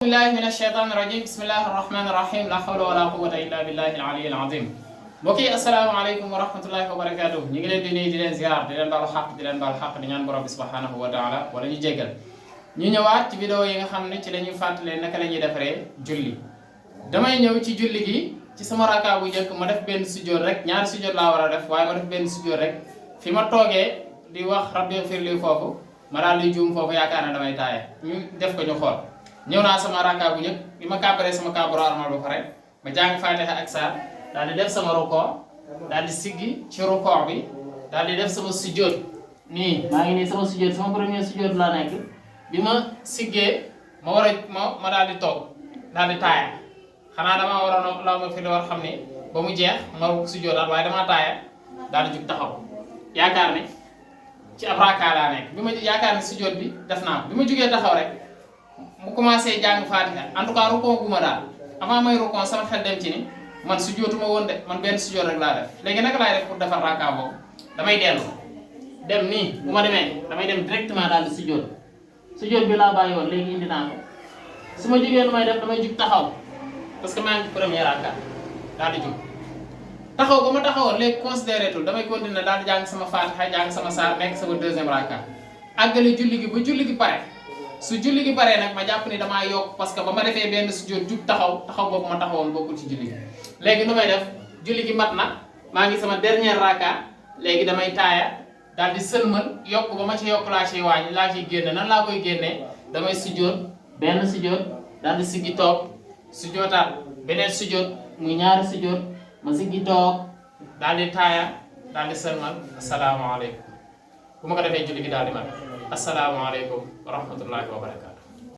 billahi min asheytaan irajim bismillahi arrahmani irrahim la hawla wala quwwata illa billahi al-ali al-azim mbokk yi asalaamaaleykum wa rahmatullahi wa barakatuh ñu ngi leen di nuyu di leen ziar di leen baalu xaq di ñaan borom bi subhanahu wa taala wala ñu jéggal ñu ñëwaat ci vidéo yi nga xam ne ci la ñuy fàttalee naka la ñuy defaree julli damay ñëw ci julli gi ci sama raka bu njëkk ma def benn sujjóot rek ñaari sujjóot laa war a def waaye ma def benn sujjóot rek fi ma toogee di wax rabbi firli foofu ma daal di juum foofu yaakaar ne damay taaye ñu def ko ñu xool ñëw naa sama raka bu njëkk bi ma kàbbaree sama kàbbaru armal ba pare ma jàng faatiha ak saar daal di def sama rukoo daal di siggi ci rukoo bi daal di def sama sujjóot nii maa ngi nii sama sujjóot sama premier sujjóot laa nekk bi ma siggee ma war a ma daal di toog daal di taaya xanaa damaa waroon la ma fi war xam ni ba mu jeex ma sujjóotaat waaye damaa taaya daal di jug taxaw yaakaar ni ci ab raka laa nekk bi ma yaakaar ni sujjóot bi def naa ko bi ma jugee taxaw rek mu commencé jàng faatiha en tout cas rukon gu ma daal avant may rukon sama xel dem ci ni man sujjóotuma woon de man benn sujjóot rek laa def léegi naka laay def pour defar raka boobu damay dellu dem nii bu ma demee damay dem directement daal di sujjóot bi laa bàyyi woon léegi indi naa ko su ma jugee lu may def damay jug taxaw parce que maa ngi ci premier raka daal di jug taxaw ba ma taxawoon léegi considéré tul damay continuer daal di jàng sama faatiha jàng sama saar nekk sama deuxième raka àggale julli gi ba julli gi pare su julli gi paree nag ma jàpp ni damaa yokk parce que ba ma defee benn sujjóot jug taxaw boobu ma taxawoon bokkul ci julli gi léegi nu may def julli gi mat na maa ngi sama dernier raka léegi damay taaya daal di sëlmal yokk ba ma ci yokk laa ciy wàññi laa ciy génne nan laa koy génnee damay sujjóot benn sujjóot daal di siggi toog sujjóotaat beneen sujjóot muy ñaari sujjóot ma siggi toog daal di taaya daal di sëlmal asalaamaaleykum bu ma ko defee julli gi daal di mat asalaamaaleykum wa rahmatullahi wa barakatu